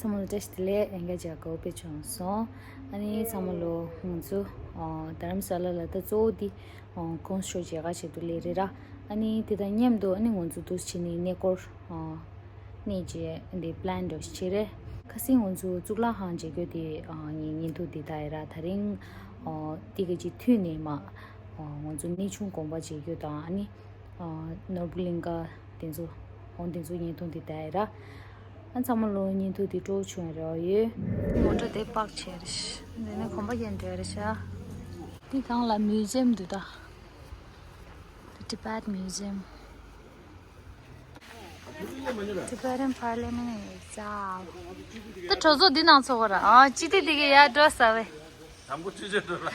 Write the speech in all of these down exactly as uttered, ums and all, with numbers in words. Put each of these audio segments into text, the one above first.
ཚང་མ་ལ་བཀྲ་ཤིས་བདེ་ལེགས། ལྷན་རྒྱས་ལ་དགའ་བོ་དཔེ་བྱུང་སོང་། ཨ་ནི་ཚང་མ་ལོ་ང་ཚོ་ཨ་རྡ་རམ་ས་ལ་ལ་ད་གཙོ་བོ་འདི་ཨ་ཁོང་ཤོ་མཇལ་ཁ་བྱེད་དུ་སླེབས་རེད་ར། ཨ་ནི་དེ་དང་མཉམ་དུ་ཨ་ནི་ང་ཚོ་འདུག་སེ་བྱས་ནས་གནས་སྐོར་ཨ་གནས་མཇལ་འདི་པི་ལན་འདྲ་བོ་ཞིག་བྱས་རེད། ཁ་སང་ང་ཚོ་གཙུག་ལག་ཁང་མཇལ་རྒྱུ་དེ་ཨ་ངའི་བརྙན་ཐུང་འདི་ད་ཡིན་ར། དེ་རིང་ཨ་དེ་ག་ཅིག་མཐུད་ནས་མ་ཨ་ང་ཚོ་གནས་ཆུང་དགོན་པ་མཇལ་རྒྱུ་དང་ཨ་ནི། ཨ་ནོར་བུ་གླིང་ག་དེ་ཚོ་འོ་དེ་ཚོ་བརྙན་ཐུང་དེ་ད་ཡིན་ར། ཨ་ཚང་མ་ལོ་བརྙན་ཐུང་དེ་སྤྲོ་བྱུང་རེ་བ་ཡོད། མོ་ཊ་དེ་པག་བྱས་རེད་ཤག་འདི་ནས་གོམ་པ་རྒྱག་འགྲོ་རེད་ཤག་འདི་སྒང་ལ་མིའུ་ཛི་ཡམ་འདུག་ད། The Tibet Museum. Tibetan Parliament is out. ད་གྲོགས་ཚོ་འདི་ནང་ཚོགས་ར། ཨ་ཅི་སྟེ་འདི་གི་ཡར་འགྲོ་ས་བས། དང་པོ་ཅི་བྱེད་འགྲོ་ར།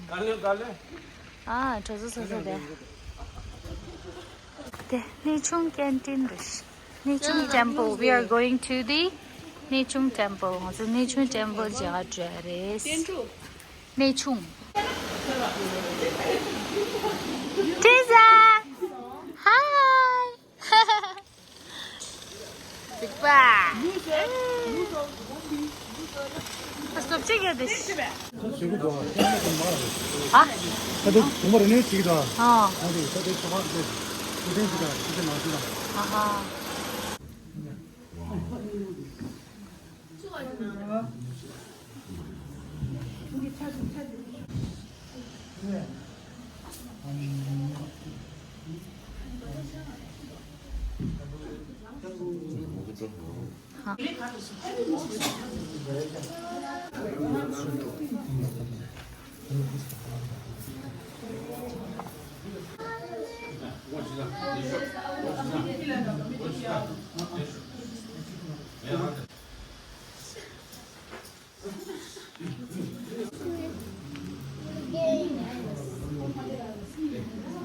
ག་ལེ་ག་ལེ། ཨ་གྲོགས་ཚོ་སོ་སོ་དེ། དེ་གནས་ཆུང་ཀན་ཊིན་རེད། གནས་ཆུང་temple. We are going to the གནས་ཆུང་temple. ང་ཚོ་གནས་ཆུང་temple མཇལ་ག་འགྲོ་ཡ་རེད། གནས་ཆུང་། Teresa! Hi! སྡིག་པ། ཨ་སོབ་ཅིག་ཡོད་དེ། ཨ། ད་དུང་གོང་མ་རེ་ནས་ཅིག་དང་། ཨ། ཨ་དེ་ད་དེ་ཆོ་ག་དེ་དེ་དེ་ཞིག་དང་དེ་དེ་ནང་ཞིག་དང་། ཨ་ཧ།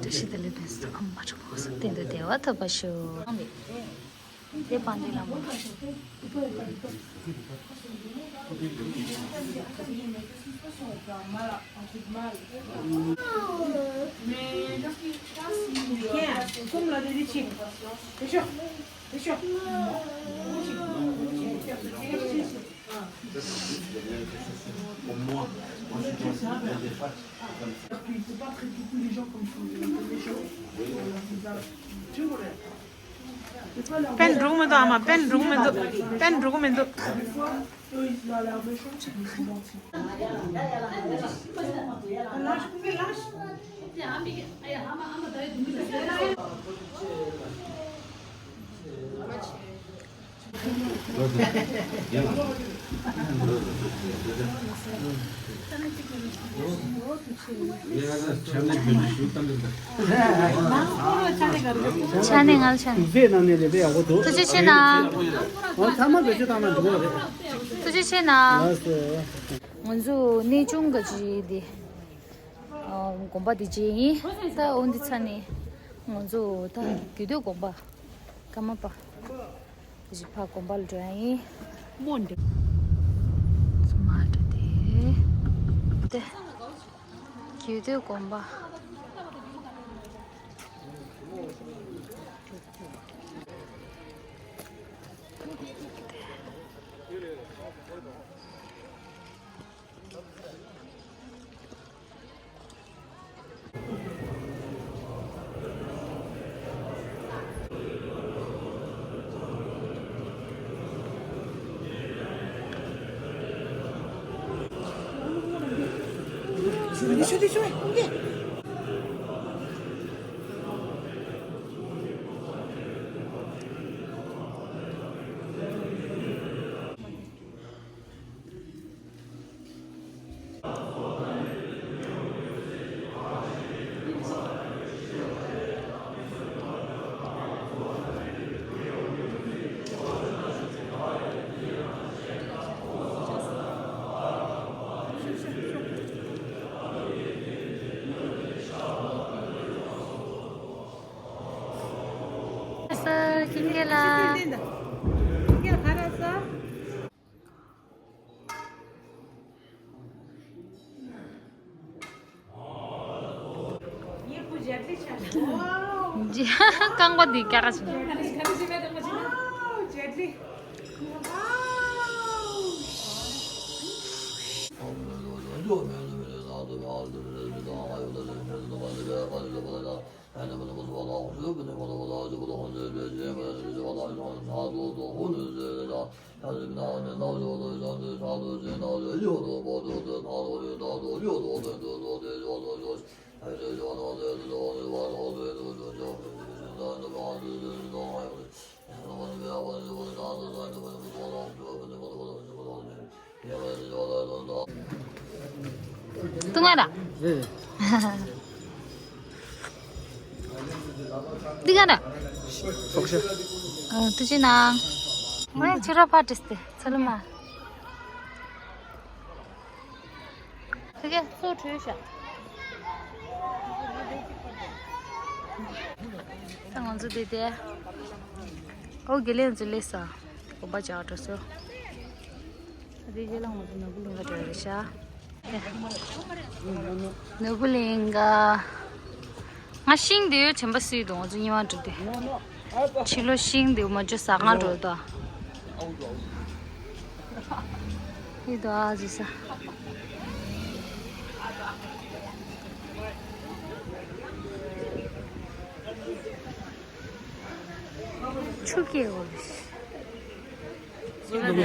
བཀྲ་ཤིས་བདེ་ལེགས། བསྟན་དུ་བདེ་བ་ཐོབ་པར་ཤོག་དེ་པཎ་ཆེན་བླ་མ། པེན་འགྲོ་གི་མི་འདུག་ཨ་མ། པེན་འགྲོ་གི་མི་འདུག་པེན་འགྲོ་གི་མི་འདུག་ཆ་ནས་ངལ་ཆ། ཐུགས་རྗེ་ཆེ་གནང་། ཐུགས་རྗེ་ཆེ་གནང་། ང་ཚོ་གནས་ཆུང་ག་ཅི་འདི། ཨ། དགོན་པ་འདི་མཇལ་ཡིན། ད་འོ་འདི་ཚར་ནས་ང་ཚོ་ད་རྒྱུད་སྟོད་དགོན་པ་ཀརྨ་པ་ཞིག་ཕར་དགོན་པ་ལ་འགྲོ་ཡ་ཡིན། མོ་འདི། མ་འགྲོ་དེ། དེ། རྒྱུད་སྟོད་དགོན་པ། རྐང་པ་འདི་སྐྱ་ཀ་བྱུང་། ཏུ་ང་ར། འདི་ག་ར། ཨ། ཏུ་ཅི་ན། ང་ཡང་ཕྱི་ར་ཕ་ཏིས་ཏེ་ཚ་ལུ་མ། དེ་གས་སོ་བྲོས་ཤག་ད་ང་ཚོ་དེ་དེ། ཨོ་དགེ་ལེགས་ཚོ་སླེབས་ས། དགོན་པ་བཅར་འགྲོ་སོ། དེ་རྗེས་ལ་ང་ཚོ་ནོར་བུ་གླིང་ག་འགྲོ་རེད་ཤག་ནོར་བུ་གླིང་ག་ང་ཤིང་དེ་ཡོད་ཆེན་པ་སུས་དང་ང་ཚོ་ཉི་མ་འགྲོ་དུས། ཕྱི་ལོ་ཤིང་དེ་མ་འཇོ་ཟ་ང་འགྲོ་དོ། ཡིད་དོ་ཨ་ཟི་ས། ཆུ་སྐྱེས་འོ་ལེ།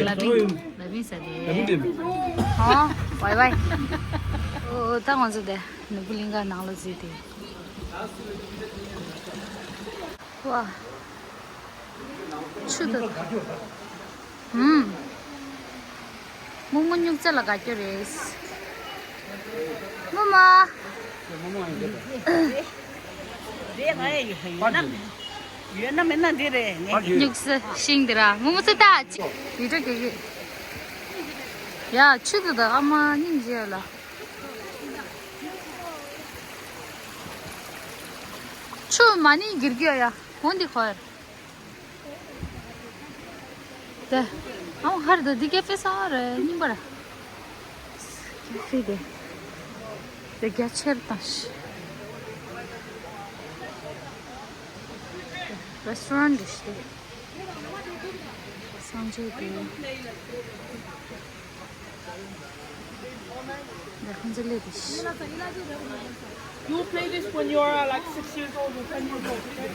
ལ་བིང་ལ་བིང་ས་དེ། ཨོ་ཝའི་ཝའི། ཨོ་ད་ང་ཚོ་དེ་ནོར་བུ་གླིང་ག་ནང་ལ་འཛུལ་ཏེ། ཝ། ཆུ་དང་། ཧུམ། རྨོ་མོ་སྨྱུག་རྩེ་ལ་དགའ་སྐྱོ་རེད། རྨོ་མོ། རེད་ང་ཡི་ཡོད་ན་ཡོད་ན་མེད་ན་འདི་རེད་ངས། སྨྱུག་རྩེ་ཤིང་འདི་ར་རྨོ་མོ་རྩེ་ལྟ་ཅི། ཡི་འདྲ་གི་གི། ཡ་ཆུ་དང་དང་ཨ་མ་སྙིང་རྗེ་ལ། ཆུ་མ་ནི་གིར་གི་ཡ་ཡ་འོན་འདི་ཁོ་ཡ། དེ། ཨའོ་ཧར་དུ་འདི་ཀེ་ཕེ་ས་རེ་རྙིང་པ་ར། ཀེ་ཕེ་དེ། དེ་རྒྱ་ཆེར་བཏང་ཤི། རེ་སི་ཊོ་རན་ཊི་ཞིག་དེ། སངས་རྒྱས་དེ། ད་ཁོང་ཚོ་སླེབས་དེ། You play this when you are like six years old or ten years old, okay?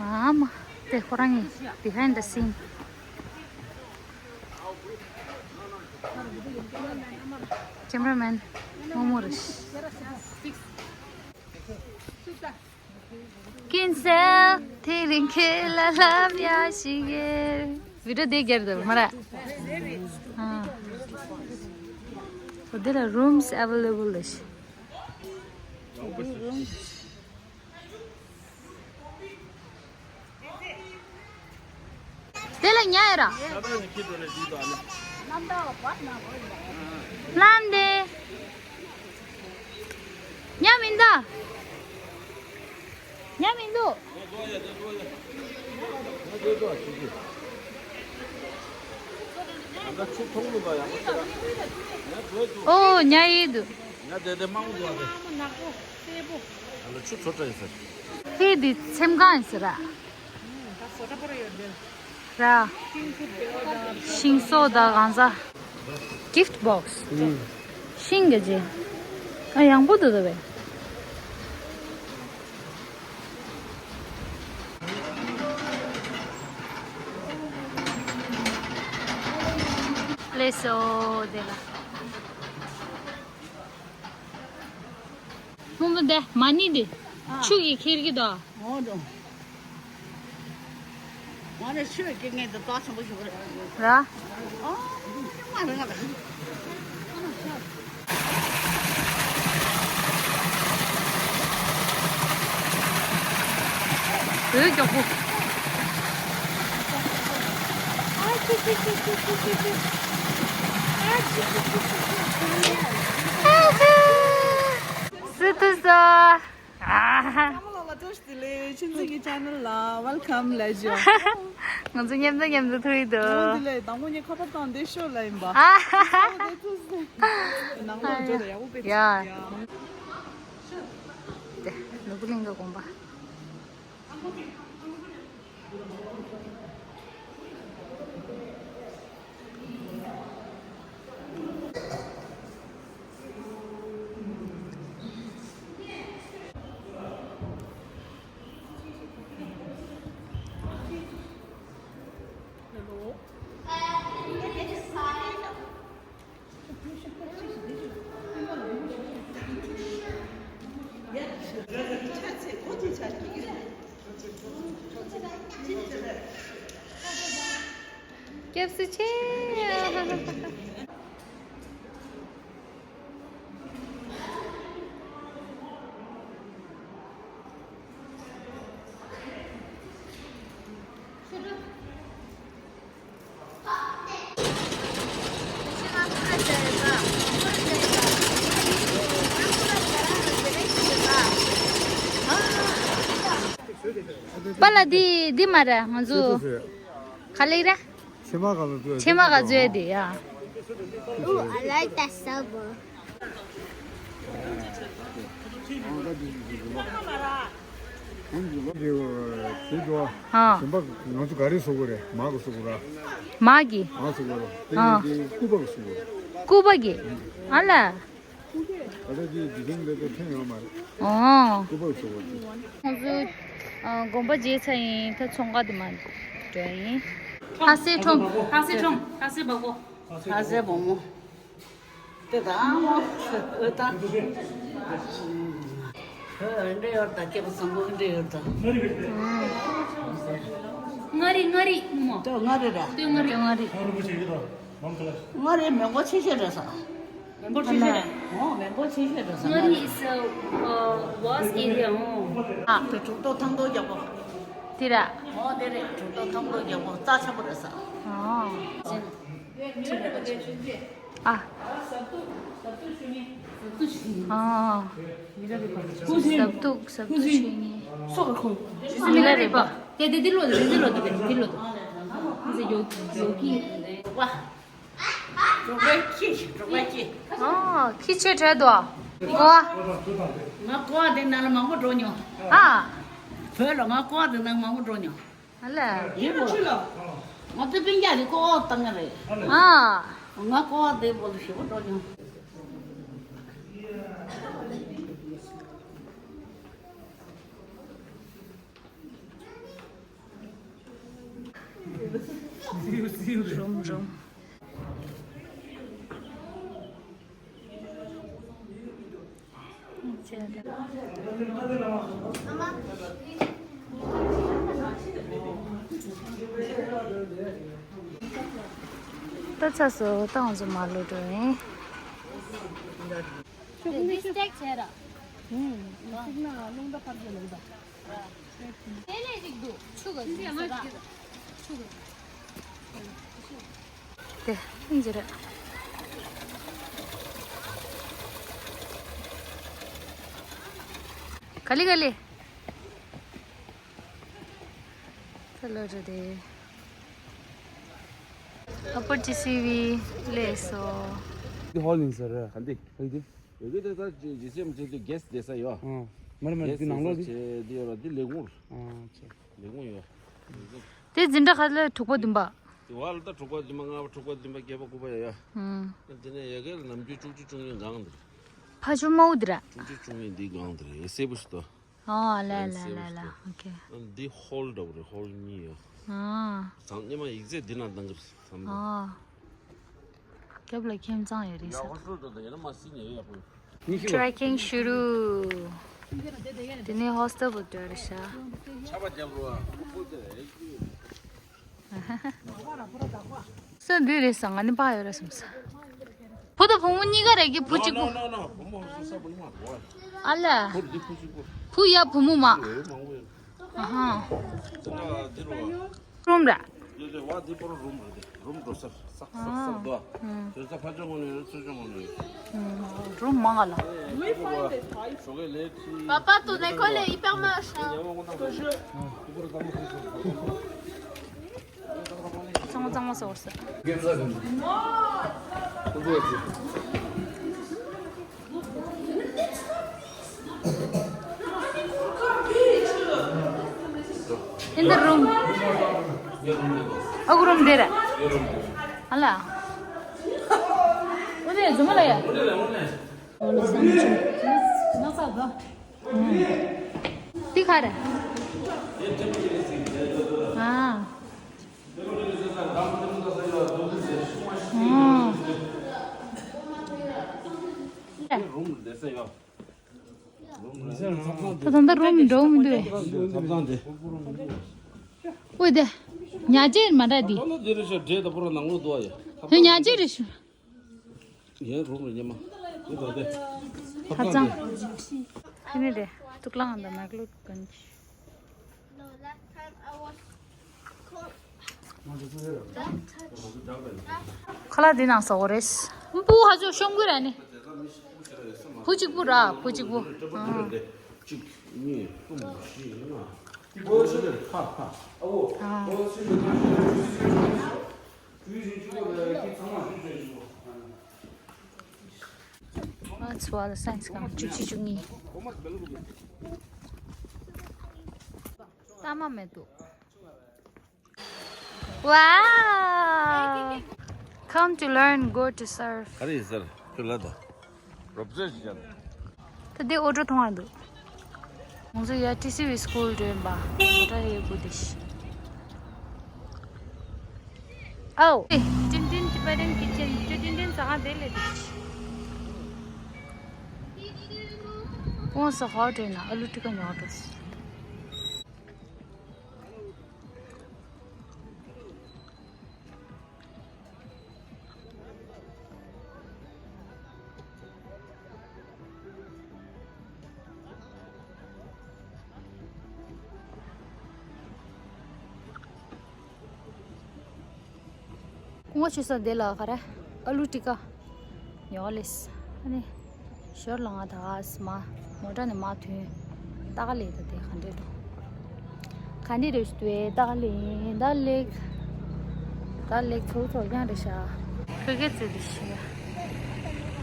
ཨ་མ། དེ་ཁོ་རང་ཡིན། Behind the scene. Cameraman རྨོ་མོ་རེད། ཀུན་གསལ་དེ་རིང་ཁྱེད་ལ་ལབ་ཡ་ཞིག་ཡེ། བི་ཌི་ཡོ་དེ་རྒྱབ་དུ་མ་ར། ཨ། འོ་དེ་ལ་rooms available ལ་ཤི། དེ་ལ་ཉལ་ཡ་ར། ལམ་དེ། ཉལ་མི་འདུག་ཉལ་མི་འདུག་ཨོ་ཉལ་ཡི་འདུག་ཕེ་འདི་ཚེམ་ཁང་ཡིན་ཟེར་ར། ར། ཤིང་སོ་དང་གང་ཟ། gift box ཤིང་གི་རྗེས། ཨ་ཡང་པོ་འདུག་ད་བས། ལེ་སོ་དེ་ལ། རྨོ་མོ་འདི་མ་ཎི་འདི། ཨ། ཆུ་ཡིས་ཁྱེར་གྱི་འདུག་ཨོ་འགྲོ། ང་ནི་ཆུ་ཡིས་ཁྱེར་ངེས་འདི་རྟགས་ཆེན་པོ་ཞིག་རེད། ར། ཨོ། ང་རང་ང་ལ། འོད་མགྱོགས་པོ། སི་ཏུ་ས། ཨ། ཀམ་ལ་ལ་བཀྲ་ཤིས་བདེ་ལེགས། ཆུ་འཛིན་གྱི་ཆེ་ནལ་ལ་welcome ལབ་ཞུ། ང་ཚོ་མཉམ་དུ་མཉམ་དུ་ཐུག་ཡི་འདུག་འོ་དེ་ལས་དང་པོ་ངས་ཁ་པར་བཏང་དེ་ཤོད་ལ་ཡིན་པ། ཨ་ཧ་ཧ། ཨོ་དེ་ཐུག་སེ། ནང་ལོགས་འགྲོ་དང་ཡག་པོ་དཔེ་ཡ། ཡ། དེ་ནོར་བུ་གླིང་གི་དགོན་པ། སྐྱབས་སུ་མཆི། པཱ་ལགས་འདི་འདི་མ་རེད་ང་ཚོ། ག་ལེགས་ར། ཕྱེ་མ་ག་ལ་བཟོས། ཕྱེ་མ་ག་བཟོས་དེ་ཡ། Ooh, I like that salad. དེ་ཚོ་ཨ། གཞན་པ་ང་ཚོ་ག་རེ་བཟོ་དགོས་རེད། མ་གི་བཟོ་དགོས་ར། མ་གི། མ་བཟོ་དགོས་ར། དེ་ཨ། ནས་དེ་སྐུད་པ་གི་བཟོ་དགོས་ར། སྐུད་པ་གི། ཨ་ལ། ད་ལྟ་དེ་འདི་ཐེངས་ལ་དེ་ཐོན་ཡོད་མ་རེད། ཨོ། སྐུད་པ་གི་བཟོ་དགོས་ར། ང་ཚོ་ཨ། དགོན་པ་མཇལ་ཚར་ཡིན། ད་ཚོང་ཁང་དེ་མ་འགྲོ་ཡིན། ལྷ་སའི་ཁྲོམ། ལྷ་སའི་ཁྲོམ། ལྷ་སའི་བ་གོ། ལྷ་སའི་བ་མོ། དེ་དང་མོ། ཨོ་ད། ཨོ་འདྲ་ཡོད་ད། སྐྱེས་པ་བཟང་པོ་འདྲ་ཡོད་ད། མངའ་རིས། མངའ་རིས་མོ། དེ་མངའ་རིས་ར། དེ་མངའ་རིས། མངའ་རིས། མངའ་རིས་མེ་འགོག་ཆེ་ཤོས་རེད་ས། མེ་འགོག་ཆེ་ཤོས་རེད། ཨོ་མེ་འགོག་ཆེ་ཤོས་རེད་ས། མངའ་རིས་is a uh, worst area. ཨོ། ཨ། དེ་གྲུབ་ཐོབ་ཐང་སྟོང་རྒྱག་པོ། དེ་ར། ཨོ་དེ་རེད། གྲུབ་ཐོབ་ཐང་སྟོང་རྒྱག་པོ་རྩ་ཆེན་པོ་རེད་ས། ཨོ། ཨ། ཟབ་ཏུ་ཟབ་ཏུ་ཆོས་ཉིད། ཟབ་ཏུ་ཆོས་ཉིད། ཨ། མི་ལ་རས་པ། ཟབ་ཏུ་ཟབ་ཏུ་ཆོས་ཉིད། སོགས་ཁོ། མི་ལ་རས་པ། དེ་དེ་དེ་ལོ་དེ་དེ་ལོ་དེ་དེ་ལོ་དེ། ཟེ་ཡོ་ཡོ་གི། ཨ། ཁྱི་ཆེ་དྲགས་འདུག་ཨ། ང་ཀོ་བ་དེ་ནང་ལ་མང་པོ་འགྲོ་མྱོང་། ཨ། བོད་ལ་ང་ཀོ་བ་དེ་ནང་མང་པོ་འགྲོ་མྱོང་། ཨ་ལ། ཡིན་པ། ང་ཚོ་སྤུན་ཀྱག་དེ་ཀོ་བ་བཏང་ཡ་རེད། ཨ། ང་ཀོ་བ་དེ་བོ་ཞེ་པོ་འགྲོ་མྱོང་། རུམ་རུམ། ད་ཚ་སོ་ད་ང་ཚོ་མ་ལོ་འགྲོ་ཡིན། ཆུ་ཀུན་ནི་ཆུ། སྟེགས་བྱས་ར། ཧུམ། ཆུ་ན་རླུང་རྟ་ཕར་རྒྱུ་ལུག་ད། དེ་ལས་རིགས་འདུག་ཆུ་ག་ཆུ་ག་ཆུ་ག་དེ་ཨིན་ཇི་རེད། ག་ལེ་ག་ལེ། ད་ལོ་རེད་དེ། ཨ་པར་ཅི་སི་བི་ལས་སོ། འདི་ཧོལ་ཡིན་ས་རེད། ག་འདི་ཧོལ་འདི། ཡོད་གི། དེ་ད་ཇི་སི་ཨེམ་སི་དེ་གེ་སི་བསྡད་ས་ཡོད། ཨ། མ་རེད་མ་རེད། འདི་ནང་ལོགས་འདི། གེ་སི་བསྡད་ས་བྱས་འདི་ཡོད་ར། འདི་ལས་ཁུངས་རེད། ཨ་ཆེ། ལས་ཁུངས་ཡོད། དེ་འཛིན་གྲྭ་ཁག་ལ་དྲུག་པ་བདུན་པ། དེ་བར་ལ་ད་དྲུག་པ་བདུན་པ་ལྔ་པ་དྲུག་པ་བདུན་པ་བརྒྱད་པ་དགུ་པ་ཡོད་ཡ། ཨང་། དེ་ནས་ཡ་གི་ལ་ནམ་རྒྱུན་བཅུ་གཅིག་བཅུ་གཉིས་སྒང་འདིར། ཕ་ཆུ་དམར་པོ་འདི་ར། བཅུ་གཅིག་བཅུ་གཉིས་འདི་སྒང་འདིར་ཡ་སེར་པོ་ཞིག་ཏོ། ཨོ་ལ་ལ་ལ་ལ། ཨོ་ཁེ། འདི་ཧོལ་འདྲ་བོ་རེད། ཧོལ་གཉིས་ཡོད། ཨ། ཚང་སྔོན་མ་ཡིག་ཚད་འདི་ན་འདང་གི་རེད་ཚང་མ། ཨ། རྒྱབ་ལ་ཁྱིམ་ཚང་ཡོད་རེད་ས། ཡག་པོ་སྤྲོད་འགྲོ་དང་ཡིན་ན་མ་སྲིད་ནས་ཡོད་ཡག་པོ་ཡོད། ཊྲེ་ཀིང་ཤུ་རུ། དེ་ནས་ཧོ་སི་ཊེལ་བུ་འདྲ་རེད་ཤག་ཆར་པ་བརྒྱབ་རོགས་ཨ། ཁོ་ཁོ་དེ་རེད། སུ་འདི་རེད་ས། ང་ནི་པ་ཡོད་རེད་བསམ་ས། བུ་དང་བུ་མོ་གཉིས་ཀ་རེད་གི། བུ་གཅིག་པུ། No, no, no, no. བུ་མོ་བུ་ས་བུ་མ་བུ། ཨ་ལ། བུ་འདི་བུ་གཅིག་པུ། བུ་ཡ་བུ་མོ་མ། བུ་མང་པོ་ཡོད། ཨ་ཧ། དེ་ལ་དེ་རུ་བ། རུམ་ར། དེ་དེ་བ་དེ་པོ་རུམ་རེད་དེ། རུམ་འགྲོ་སར་སག་སག་སག་དོ། ཨ། དེ་ས་ཕ་ཆོ་ངོ་ནས་ཚུ་ཆོ་ངོ་ནས། ཨ། རུམ་མང་ག་ལ། ཞོགས་ཀས་ལས་ཁྲི། Papa, ton école est hyper moche, hein. ཉལ་བ་ངོ་ན་དེ་པོ་ར་དམ་པོ་ཁུ་སོ། གཙང་མ་སོགས་སོ། In the room. ཨ་ཁུ་རུམ་དེ་ར། ཨ་ལ། འོ་དེ་རྫུན་མ་ལ་ཡ། འོ་ལ་སང་ཆུ། ན་ཚ་ག་འདི་ག་རེད། ཨ། ཨ། ད་ད་ལྟ་རུམ་འགྲོ་མི་འདུག་བས། འོ་དེ། ཉ་ཅེར་མ་འདྲ་འདི། ཧེ་ཉ་ཅེར་རེད་ཤུ། ཡན་རོགས་རེད་ཉི་མ། འདི་ལྟ་སྟེ། ཧ་ཅང་། ཧེ་ནི་རེད། ཏུག་ལང་དང་མེག་ལུ་གན་ཅི། ཁ་ལག་འདི་ནང་ཟ་གོ་རེད། སྤུ་ཧ་ཅང་ཤོང་གི་ར་ནི། བུ་གཅིག་པུ་ར་བུ་གཅིག་པུ། ཨང་། གཅིག་གཉིས་གསུམ་བཞི་ལྔ། འདི་སྒོ་ཕྱེ་ཕར་ཕར། ཨ་འོ། ཨ། སྒོ་ཕྱེ་ཕར་ཕར། ཇུས་ཡིན་གཅིག་པོ་ལ་ཡ་ཁྱི་ཚང་མ་ཇུས་ཅན་གཅིག་པོ། ཨ་ཚོ་ཨ་ལ་སའེན་སི་ཁང་བཅུ་གཅིག་བཅུ་གཉིས། ཏ་མ་མེད་དོ། Wow! Come to learn, go to serve. ག་རེ་ཡིན་ཟེར། ཁྱོད་ལ་ད། རོབ་ཙེ་ཞིག་ཅན། ད་དེ་ཨོ་ཊོ་མཐོང་བ་འདུག་ང་ཚོ་ཡ་ཊི་སི་ཝི་སི་ཀུལ་འགྲོ་ཡིན་པ། ཨོ་ཊོ་ཡོད་དགོས་དེ་ཤི། ཨའོ། ཏིན་ཏིན་ཊི་པ་ཊན་ཀི་ཅན། ཅོ་ཏིན་ཏིན་ཟ་ཁང་དེ་ལས་དེ་ཤི། ཀོང་ས་ཧོ་ཊེལ་ན་ཨ་ལུ་ཊི་ཀ་ཉོ་འགྲོ། ངོ་ཆུ་ས་དེ་ལ་ག་རེ། ཨ་ལུ་ཊི་ཀ་ཉོ་ལེས། ཨ་ནི། ཞོར་ལ་ང་ད་ག་སི་མ་མོ་ཊ་ནས་མ་ཐོན། ཏག་ལེ་ད་དེ་ག་འདྲས་འགྲོ། ག་འདྲས་རེད་ཞུ་དུས་ཏག་ལེ་ཡིན། ད་ལེགས། ད་ལེགས་ཚོགས་ཚོགས་ཀྱང་རེད་ཤག་ཁོས་སྐད་བཙལ་དེ་ཤི་ཡ།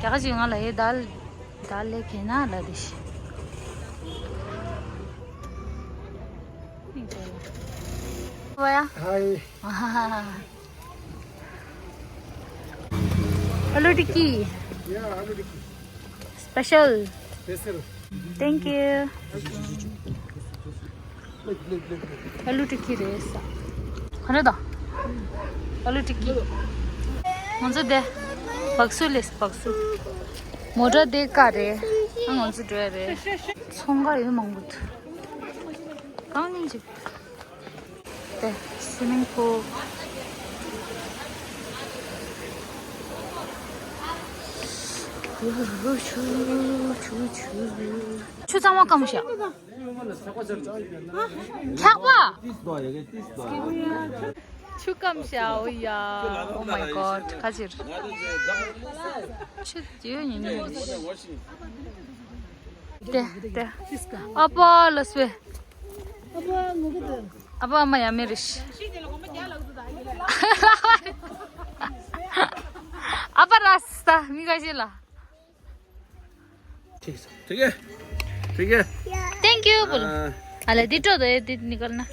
རྒྱ་ག་ཅིག་ང་ལ་ཡེ་ད་ད་ལེགས་གན་ན་ལ་དེ་ཤི། ཧའི། ཨ་ལུ་ཊི་ཀི། Yeah, ཨ་ལུ་ཊི་ཀི། Special. Special. Thank you. ཨ་ལུ་ཊི་ཀི་རེད་ས། ག་རེ་ད། ཨ་ལུ་ཊི་ཀི། ང་ཚོ་དེ། བག་སུ་ལེས་བག་སུ། མོ་ཊ་དེ་ཀ་རེད། ཨ་ང་ཚོ་འགྲོ་ཡ་རེད། ཚོང་ཁང་ཡོད་མང་པོ་འདུག་གང་ཡིན་ཅིག་དེ་སི་མིང་པུལ། ཆུ་ཚང་མ་སྐམ་ཤག་འཁྱག་པ། ཆུ་སྐམ་ཤག་འོ་ཡ། Oh my god. ག་ཅིར། ཆུ་ཡོད་ཉིན་ཉིན། དེ་དེ། ཨ་ཕ་ལ་སུའི། ཨ་ཕ་ཨ་མ་ཡ་མེ་རིཤ། ཨ་ཕ་ར་སི་ཏ་མི་ག་ཤི་ལ། ठीक है। ठीक है। Thank you. बोलो। अ, अले दिटो दे दिट निकलना।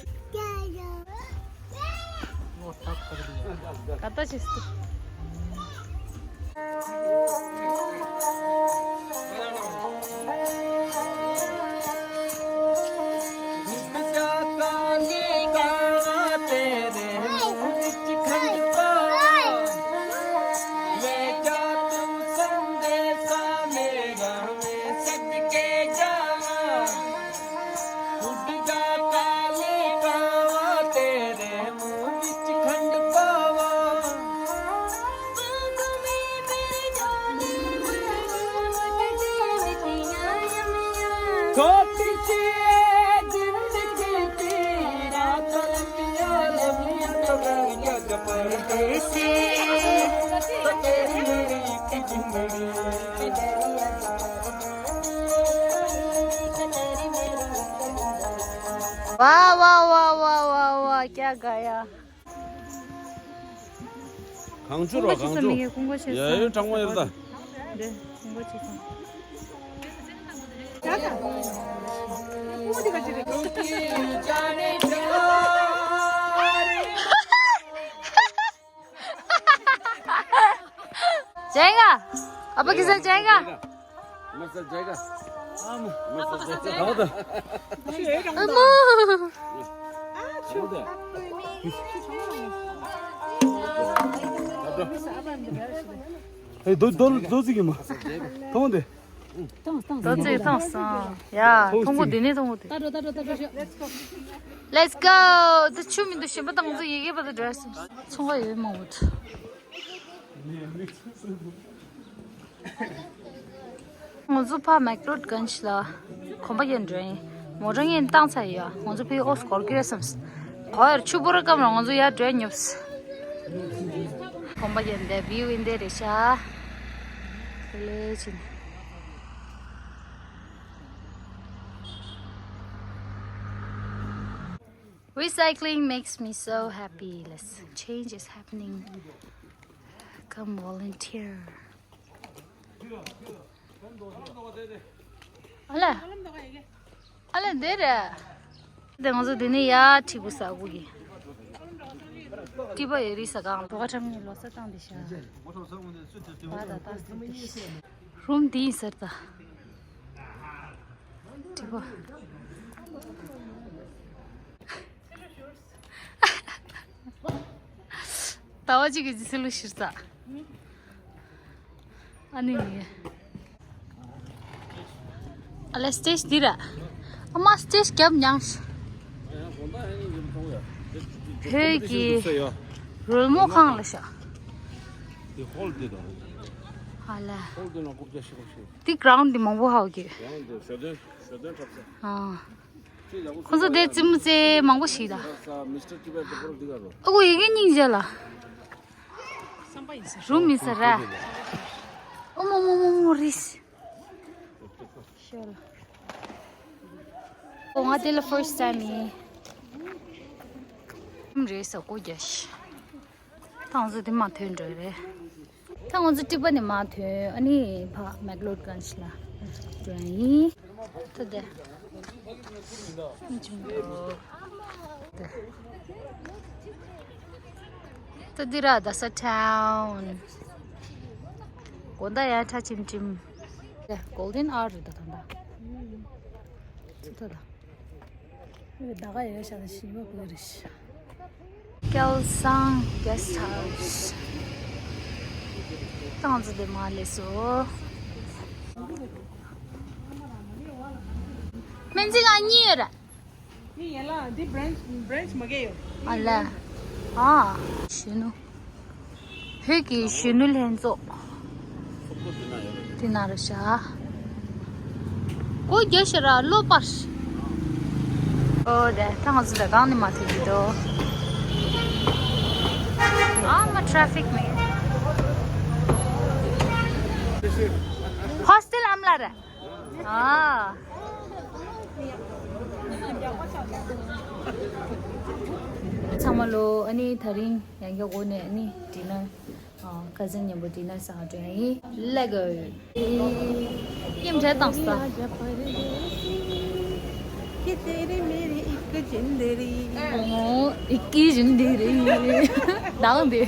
कता चिस्त। वाह, वाह, वाह, वाह, वाह, वाह, क्या गाया। གང་བྱུ་རོ་གང་བྱུ། ཡ་ཡོད་དྲང་མོ་ཡོད་ད། འདི་ཁོང་གོ་ཆེ་སོང་། जाएगा। अब किसे जाएगा? मर जाएगा। मर जाएगा। अम्मा। ए दो दो दो जी के मा। थोंदे। ཏོག་ཙེ་ཐོང་སོང་། ཡ། ཐོང་གོ་དེ་ནས་ཐོང་གོ་དེ། Let's go. དེ་ཆུ་མི་འདུག་ཞིམ་པ་དང་ཚོ་ཡི་གེ་པ་དེ་འདྲ་སོང་། ཚོང་ཁ་ཡོད་མང་བོ་འདུག་ང་ཚོ་ཕ་མེག་ལོད་གན་ཇི་ལ་གོམ་པ་ཡན་འགྲོ་ཡིན། མོ་ཊ་ངས་བཏང་ཚར་ཡོད། ང་ཚོ་ཕའི་ཨོ་སྐོར་གྱི་རེད་བསམས། གོ་ཡར་ཆུ་བོ་ར་སྐམ་ར་ང་ཚོ་ཡར་འགྲོ་ཉོབས། གོམ་པ་ཡན་དེ་བིའུ་ཡིན་དེ་རེད་ཤག་ལེ་ཆིན། Recycling makes me so happy. Listen, change is happening. Come volunteer. ཨ་ལ། ཨ་ལ་འདི་རེད། དེ་ང་ཚོ་འདི་ནས་ཡར་ཁྲི་པོ་ཟ་དགོས་ཀྱི། ཁྲི་པ་ཡོད་རི་ཟ་གང་ལ་གྲོ་ཁ་ཁྲམ་ནས་ལོ་ས་བཏང་དེ་ཤ། ད་ད་ད་ཟེར་དེ་ཤ། རུམ་འདི་ཡིན་ཟེར་ད། ཁྲི་པ། ཟླ་བ་གཅིག་གི་རྗེས་ལུས་ཤིར་ཚ། ཨ་ནི་ནི། ཨ་ལེ་སི་ཊེ་ཇི་འདི་ར། ཨ་མ་སི་ཊེ་ཇི་རྒྱབ་མྱངས། བོད་ཀྱི་རོལ་མོ་ཁང་ལ་ཤག་དེ་ཧོལ་དེ་དང་། ཨ་ལ། ཧོལ་དེ་ནང་རྐུབ་བཀྱག་ཤིག་རྐུབ་ཤིག་དེ་གྷ་རའུན་ཌི་དེ་མང་པོ་ཧ་གོ་གི། གྷ་རའུན་ཌི་དེ་ཞོ་སྟོན་ཞོ་སྟོན་འཁྲབ་ས། ཨ། ཁོང་ཚོ་དེ་རྩེད་མོ་རྩེ་མང་པོ་ཞིག་ད། ཨ་ཁུ་ཡི་གེ་སྙིང་རྗེ་ལ། རུམ་མི་ཟེར་ར། ཨོ་མོ་མོ་མོ་མོ་རིས། ཤོ་ལ། ཨོ་ང་དེ་ལ་first time ཡིན། རུམ་རེད་ས་སྒོ་རྒྱག་ཤི། ད་ང་ཚོ་དེ་མ་ཐོན་འགྲོ་རེད། ད་ང་ཚོ་ཊི་པ་ནས་མ་ཐོན། ཨ་ནི་ཕ་མེག་ལོད་གན་ཇི་ལ་འགྲོ་ཡིན། ད་དེ། ད་འདི་ར་རྡ་ས་ཊའུན། དགོང་དག་ཡང་ཁྲ་ཆིམ་ཆིམ། དེ་གོལ་ཌེན་ཨ་ཝར་རེད་ད་ད་ད། ད་ད། ད་ག་ཡོད་ཤག་ད་ཞི་མ་གོ་རེད་ཤག་སྐལ་བཟང་གེ་སི་ཊི་ཧའུ་སི། ཏང་ཙི་དེ་མ་ལས་སོ། སྨན་རྩིས་ཁང་གཉིས་ཡོད་ར། ནི་ཡན་ལག་འདི་བྷི་རན་ཆི་བྷི་རན་ཆི་མ་གས་ཡོད། ཨ་ལ། ཨ། གཞོན་ནུ། བོད་ཀྱི་གཞོན་ནུ་ལྷན་ཚོགས། དེ་ན་རུ་ཤ། སྒོ་རྒྱག་ཤ་ར་ལོ་པར། ཨོ་དེ་ད་ང་ཚོ་ད་གང་ནས་མ་ཐུག་གི་འདུག་ཨ་མ་ཊ་རེ་ཕིག་མེད། ཧོ་སི་ཊེལ་ཨམ་ལ་ར། ཨ། ཚང་མ་ལོ། ཨ་ནི་དེ་རིང་ཡང་བསྐྱར་སྒོ་ནས་ཨ་ནི་ཌི་ནར། ཨ། ཁ་སང་མཉམ་པོ་ཌི་ནར་ཟ་འགྲོ་ཡིན། ལེ་གོ། ཡིན་བྲལ་དང་ས། ཁྱེད་དེ་རེ་མེ་རེ་ཨི་ཀ་ཅིན་དེ་རེ། ཨོ་ཨི་ཀི་ཅིན་དེ་རེ། དང་དེ།